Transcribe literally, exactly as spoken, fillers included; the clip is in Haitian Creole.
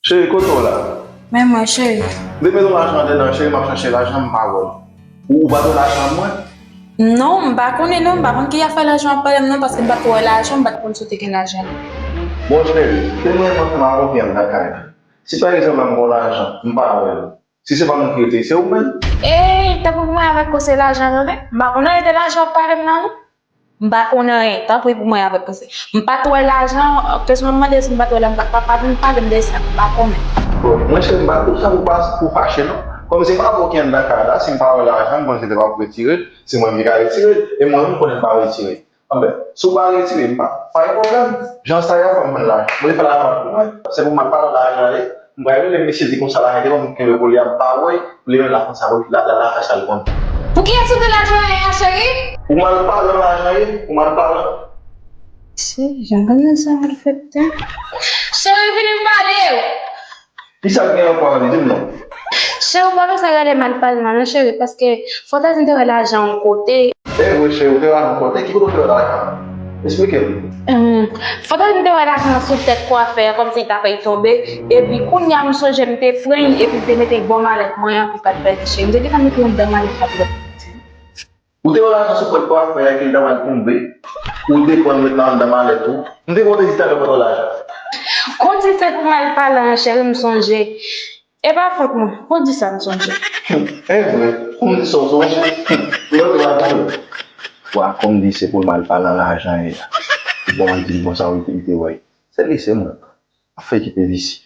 Cheri, kote w la? Men mwen, cheri. Depi nou lajan de nan cheri, m ap chache lajan, m pa wè l. Ou, ou pa wè lajan mwen? Non, m pa konnen non, m pa konn ki afè lajan w ap pale m nan, paske m pa t wè lajan, m pa t konn si w te gen lajan. Bon, cheri, te mwen mwen fè m akonpli an nan kay la. Si pa egzanp, m gon lajan, m pa wè l. Si se pa moun ki rete, se ou menm? Ey, tanpri pou mwen avèk konsèy lajan, tande? M pa konn anyen de lajan w ap pale m nan, non. M pa konn anyen, tanpri pou mwen avèk konsèy. M pa t wè lajan, kesyon m mande si m pa t wè la, m pa, pa, pa vin pale m de sa, m pa konnen. Bon, mwen cheri, m pa di w sa pou pa, pou fache, non. Kòm se pa mwen ki anndan kay la, si m pa wè lajan, m panse se pa pou retire l, se mwen ki ka retire l, e mwen menm m konnen m pa retire l. Anben, si w pa retire, m pa, pa gen pwoblèm. Jan sa ye a, fò m jwenn lajan. Mwen fè lajan pou mwen. Se pou m al pale lajan ye. M pral rele mesye di konsa lajan te ban m kenbe pou li a, m pa wè. Pou li menm la konsa, pou la, la, la, fè sa l konn. Pou kiyès ou te lajan ye a, cheri? Ou mal palan lajan ye, ou mal palan. Se jan grann sa mal fè pita. Cheri, vini m pale w. Kisa k gen ankò, Annie? Di m non. Cheri, ou pa bezwen rele mal pale m nan, non, cheri, paske fò ta di m te wè lajan yon kote. E vre, cheri, ou te wè lajan yon kote? Ki kote ou te wè lajan? Esplike m. Hum, fò ta di m te wè lajan sou tèt kwafè a, kòmsi li ta fè l tonbe. Epi kounye a m sonje m te pran l, epi m te mete l bò malèt mwen an pou l pa t pèdi, cheri. M te gentan mete l anndan malèt la pou l pa t pèdi. Ou te wè lajan sou pòt kwafè a, epi l ta pral tonbe. Ou te pran l met nan anndan malèt ou. M te konn te di talè kote w lajan. Kòmsi se pou mal palan an, cheri, m sonje. E pa fòt mwen, kòmsi sa m sonje. E vre, kòmsi sa w sonje. Lòt la tou. Wa, kòmsi se pou mal palan lajan ye a. Bon, di m konsa, ou te, ou te wè. Se li, se mwen. Afè ki te visi.